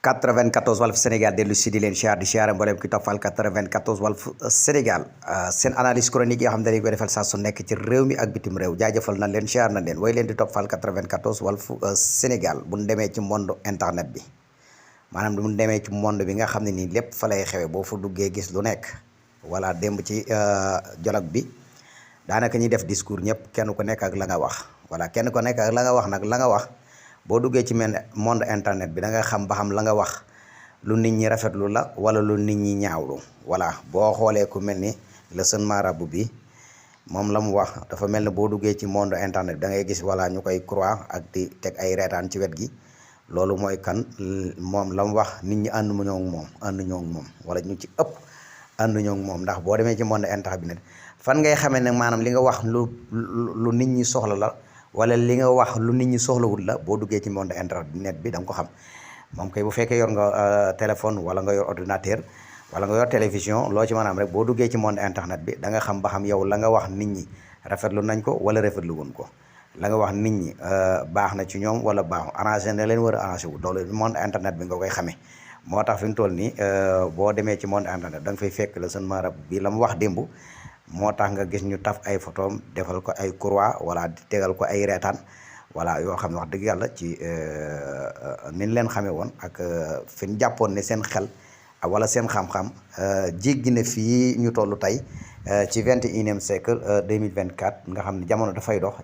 94 Walf Sénégal dellu si di leen siyaar di siyaare mboolem ki toppal 94 Walf Sénégal seen analyse chronique yoo xam ne dañu koy defal saa su nekk ci réew mi ak bitim réew jaajëfal nañ leen siyaar nañ leen way leen di toppal 94 Walf Sénégal bu ñu demee ci monde internet bi maanaam bu ñu demee ci monde bi nga xam ne nii lépp fa lay xewe boo fa duggee gis lu nekk voilà démb ci dialogue bi daanaka ñuy def discours ñëpp kenn ku nekk ak la nga wax voilà kenn ku nekk ak la nga wax nag la nga wax boo duggee ci monde internet bi da nga xam ba xam la nga wax lu nit ñi rafetlu la wala lu nit ñi ñaawlu voilà boo xoolee ku mel ni le jeune marabout bi moom la mu wax dafa mel ni boo duggee ci monde internet bi da ngay gis voilà ñu koy croix ak di teg ay reetaan ci wet gi loolu mooy kan moom la mu wax nit ñi ànduñoo ak moom wala ñu ci ëpp ànduñoo ak moom ndax boo demee ci monde internet fan ngay xamee ne maanaam li nga wax lu nit ñi soxla la wala li nga wax lu nit ñi soxlawul la boo duggee ci monde internet bi da nga ko xam moom kay bu fekkee yor nga téléphone wala nga yor ordinateur wala nga yor télévision loo ci maanaam rek boo duggee ci monde internet bi da nga xam ba xam yow la nga wax nit ñi rafetlu nañ ko wala rafetlu wuñ ko la nga wax nit ñi baax na ci ñoom wala baaxu arrangé na leen war a arrangé wu loolu monde internet bi nga koy xamee moo tax fi mu toll nii boo demee ci monde internet da nga fay fekk la seen marab bi la mu wax démb moo tax nga gis ñu taf ay photom defal ko ay croix wala tegal ko ay reetaan voilà yoo xam ne wax dëgg yàlla ci niñ leen xamee woon ak fi ñu jàppoon ne seen xel wala seen xam-xam jéggi na fii ñu toll tey ci 21e siècle 2024 nga xam ne jamono dafay dox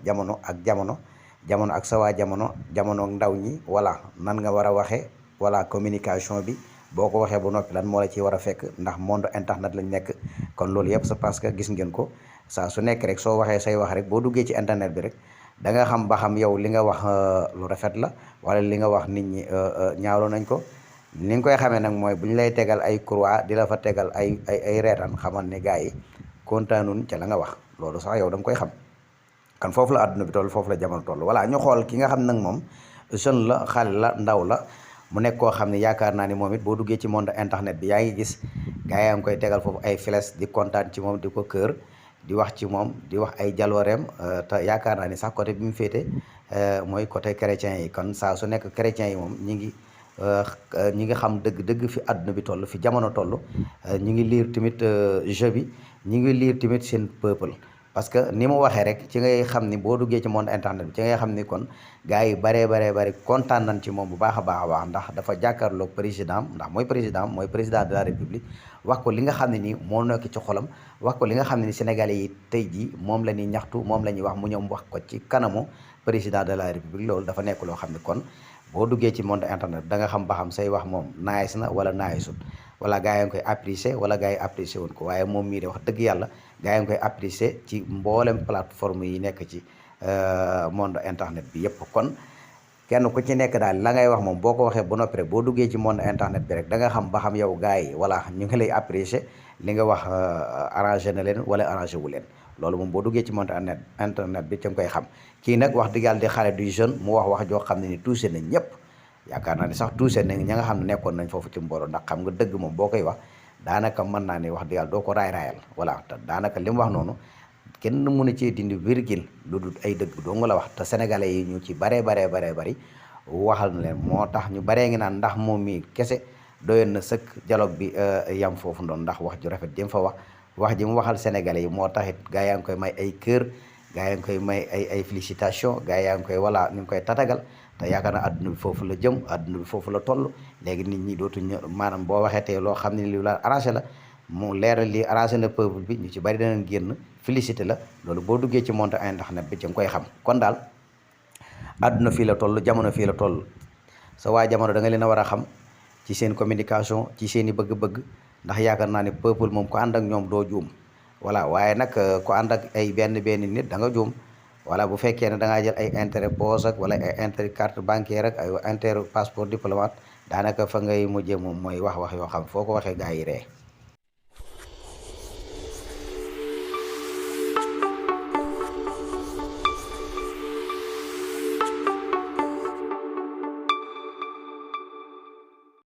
jamono ak sa waa jamono ndaw ñi voilà nan nga war a waxee voilà communication bi boo ko waxee ba noppi lan moo la ciy war a fekk ndax monde internet lañ nekk kon loolu yëpp c'est parce que gis ngeen ko saa su nekk rek soo waxee say wax rek boo duggee ci internet bi rek da nga xam ba xam yow li nga wax lu rafet la wala li nga wax nit ñi ñaawlo nañ ko ni nga koy xamee nag mooy bu ñu lay tegal ay croix di la fa tegal ay reetaan xamal ne gars yi kontaanuñ ca la nga wax loolu sax yow da nga koy xam kan foofu la àdduna bi toll foofu la jamono toll voilà ñu xool ki nga xam nag moom jeune la xale la ndaw la mu nekk koo xam ne yaakaar naa ni moom it boo duggee ci monde internet bi yaa ngi gis gars yaa ngi koy tegal foofu ay flèches di kontaan ci moom di ko kër di wax ci moom di wax ay jalooreem te yaakaar naa ni sax côté bi mu féete mooy côté chrétien yi kon saa su nekk chrétien yi moom ñi ngi xam dëgg-dëgg fi àdduna bi toll fi jamono toll ñi ngi liir tamit jeu bi ñi ngi liir tamit seen peuple parce que ni mu waxee rek ci ngay xam ni boo duggee ci monde internet bi ci ngay xam ni kon gars yi baree kontaan nañ ci moom bu baax a baax ndax dafa jàkkaarloog président ndax mooy président de la république wax ko li nga xam ne nii moo nekk ci xolam wax ko li nga xam ne ni sénégalais yi tey jii moom la ñuy ñaxtu moom la ñuy wax mu ñëw wax ko ci kanamu président de la république loolu dafa nekk loo xam ne kon boo duggee ci monde internet da nga xam ba xam say wax moom nice na wala niceul wala gars yi ngi koy apprécier wala gars yi apprécier woon ko waaye moom mii de wax dëgg yàlla gars yi ngi koy apprécier ci mboolem plateforme yi nekk ci monde internet bi yëpp kon kenn ku ci nekk daal la ngay wax moom boo ko waxee ba noppi rek boo duggee ci monde internet bi rek da nga xam ba xam yow gars yi voilà ñu ngi lay apprécier li nga wax arrangé na leen wala arrangé wu leen loolu moom boo duggee ci monde internet bi ca nga koy xam kii nag wax dëgg yàlla di xale du jeune mu wax joo xam ne ni touché nañ ñëpp yaakaar naa ni sax touché nañ ña nga xam ne nekkoon nañ foofu ci mbooloo ndax xam nga dëgg moom boo koy wax daanaka mën naa ne wax dëgg yàlla doo ko raayal voilà te daanaka li mu wax noonu kenn mënu cee dindi virgule lu dul ay dëgg doo nga la wax te sénégalais yi ñu ci bari waxal na leen moo tax ñu baree ngi naan ndax moom mii kese doyoon na sëkk dialogue bi yam foofu noonu ndax wax ju rafet jëm fa wax ji mu waxal sénégalais yi moo taxit gaa yaa ngi koy may ay kër gaa yaa ngi koy may ay félicitation gaa yaa ngi koy voilà ñu ngi koy tatagal te yaakaar naa adduna bi foofu la jëm adduna bi foofu la toll léegi nit ñi dootuñu maanaam boo waxee tey loo xam ne li la arrangé la mu leeral li arrangé na peuple bi ñu ci bari danañ génn félicité la loolu boo duggee ci monde internet bi ci nga koy xam kon daal adduna fii la toll jamono fii la toll sa waa jamono da nga leen a war a xam ci seen communication ci seen i bëgg-bëgg ndax yaakaar naa ne peuple moom ku ànd ak ñoom doo juum voilà waaye nag ku ànd ak ay benn nit da nga juum voilà bu fekkee ne da ngaa jël ay intérêt poche ak wala ay intérêt carte bancaire ak ay intérêt passeport diplomate daanaka fa ngay mujjee moom mooy wax yoo xam foo ko waxee gars yi ree